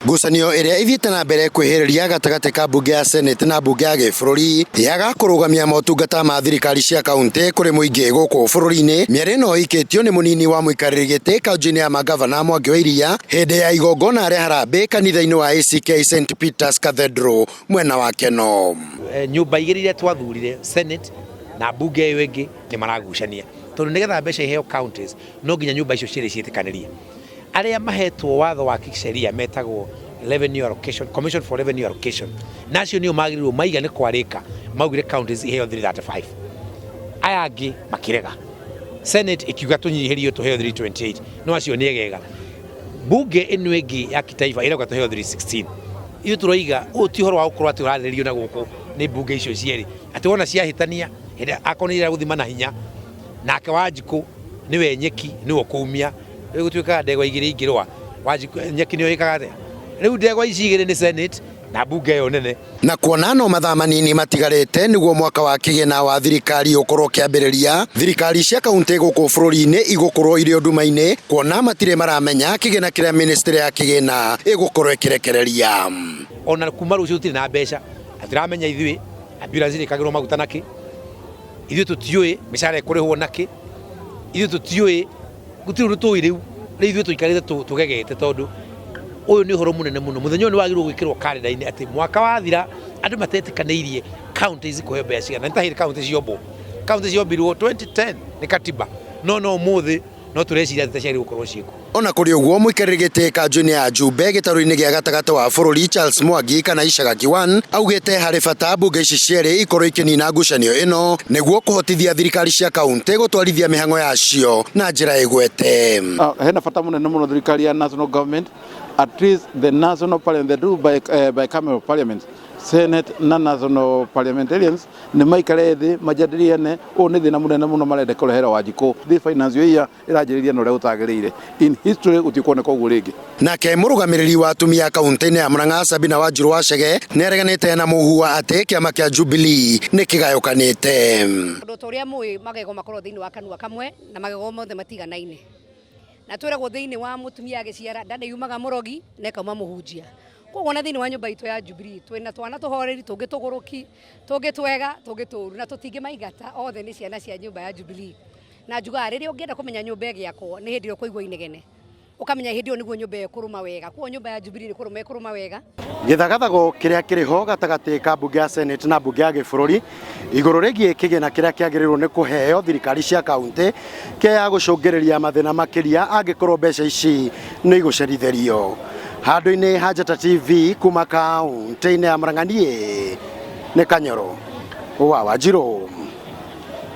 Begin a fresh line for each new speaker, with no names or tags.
Ngucanio ĩrĩa ĩthiĩte na mbere kwĩhĩrĩria gatagatĩ ka mbunge ya Senate na mbunge ya gĩbũrũri yaga kũrũgamia motungata ma thirikari cia kaunti kũrĩ mũingĩ gũkũ bũrũri-inĩ. Mĩario ĩno ĩikĩtio nĩ mũnini wa mũikarĩri gĩtĩ kaunti-inĩ ya mangavana Mwangi wa Iria hĩndĩ ya igongona rĩa harambĩ kanitha-inĩ wa ACK St Peters Cathedral mwena wa Keno.
Nyũmba igĩrĩ iria twathurire, Senate na mbunge ĩyo ĩngĩ, nĩ maragucania tondũ nĩgetha mbeca iheo counties no nginya nyũmba icio cierĩ ciĩtĩkanĩrie. Arĩa mahetwo watho wa kisheria metagwo Revenue Allocation, Commission for Revenue Allocation, na acio nĩo magĩrĩirwo maiga nĩ kwarĩka maugire counties iheo 335, aya angĩ makĩrega. Senate ĩkiuga tũnyihĩrio tũheo 328, no acio nĩ egega. Bunge ĩno ĩngĩ ya kitaifa ĩrauga tũheo 316. Ithuĩ tũroiga ũyũ ti ũhoro wa gũkorwo atĩ ũrarĩrĩrio na gũkũ nĩ mbunge icio cierĩ, atĩ wona ciahĩtania hĩndĩ akorwo nĩ gũthima na hinya nake Wanjikũ nĩwe nyeki nĩwe ũkũumia. Rĩu gũtuĩkaga ndegwa igĩrĩ ingĩrũa, Wanjikũ nyeki nĩyo ĩkaga atĩa? Rĩu ndegwa ici igĩrĩ nĩ Senate na mbunge ĩyo nene.
Na kuona no mathaa manini matigarĩte nĩguo mwaka wa kĩgĩna wa thirikari ũkorwo ũkĩambĩrĩria, thirikari cia kauntĩ gũkũ bũrũri-inĩ igũkorwo irĩ nduma-inĩ kuona matirĩ maramenya kĩgĩna kĩrĩa ministry ya kĩgĩna ĩgũkorwo ĩkĩrekereria.
Ona kuma rũciũ tũtirĩ na mbeca, na tũtiramenya ithuĩ ambulance ĩrĩkagĩrwo maguta nakĩ, ithuĩ tũtiũĩ mĩcara ĩkũrĩhwo nakĩ, ithuĩ tũtiũĩ, gũtirĩ ũndũ tũĩ rĩu. Rĩu ithuĩ tũikarĩte tũgegete tondũ ũyũ nĩ ũhoro mũnene mũno. Mũthenya ũyũ nĩ wagĩrĩirwo gwĩkĩrwo karenda-inĩ atĩ mwaka wathira andũ matetĩkanĩirie counties kũheo mbeca cigana. Nĩ ta hĩndĩ county ciombwo. County ciombirwo 2010 nĩ katiba, no no ũmũthĩ no tũreciria atĩ ta ciagĩrĩirwo gũkorwo ciĩkuo.
Ona kũrĩ ũguo, mũikarĩri gĩtĩ kanjũ-inĩ ya Njumbe gĩtarũ-inĩ gĩa gatagatĩ wa bũrũri Charles Mwangi kana Icagaki 1 augĩte harĩ bata mbunge ici cierĩ ikorwo ikĩnina ngucanio ĩno nĩguo kũhotithia thirikari cia kauntĩ gũtwarithia mĩhang'o yacio na njĩra ĩgwete.
Hena bata mũnene mũno thirikari ya national government, at least the national parliament, the two bicameral parliament, Senate na national parliamentarians, nĩ maikare thĩ majadiliane. Ũyũ nĩ thĩna mũnene mũno marenda kũrehera Wanjikũ. This financial year ĩranjĩrĩria na ũrĩa ũtagĩrĩire. In history gũtirĩ kuoneka ũguo rĩngĩ.
Nake mũrũgamĩrĩri wa atumia kaunti-inĩ ya Murang'a Sabina Wanjiru wa Chege nĩareganĩte na mũhua atĩ kĩama kĩa Jubilee nĩ kĩgayũkanĩte.
Ũndũ ta ũrĩa mũĩ, magego makoragwo thĩinĩ wa kanua kamwe na magego mothe matiganaine. Na twĩragwo thĩinĩ wa mũtumia agĩciara nda nĩ yumaga mũrogi na ĩkauma mũhunjia. Koguo ona thĩinĩ wa nyũmba itũ ya Jubilee twĩna twana tũhoreri, tũngĩ tũgũrũki, tũngĩ twega, tũngĩ tũru, na tũtingĩmaingata, othe nĩ ciana cia nyũmba ya Jubilee. Na njugaga rĩrĩa ũngĩenda kũmenya nyũmba ĩgĩakwo nĩ hĩndĩ ĩrĩa ũkũigua inegene, ũkamenya hĩndĩ ĩyo nĩguo nyũmba ĩyo ĩkũrũma wega. Koguo nyũmba ya Jubilee nĩ kũrũma ĩkũrũma wega.
Gĩthagathago kĩrĩa kĩrĩ ho gatagatĩ ka mbunge ya Senate na mbunge ya gĩbũrũri igũrũ rĩgiĩ kĩgĩna kĩrĩa kĩagĩrĩirwo nĩ kũheo thirikari cia kauntĩ kĩa gũcũngĩrĩria mathĩna makĩria angĩkorwo mbeca ici nĩ igũcerithĩrio. Handũ-inĩ ha Njata TV kuma kaunti-inĩ ya Murang'a, niĩ nĩ Kanyoro wa Wanjirũ.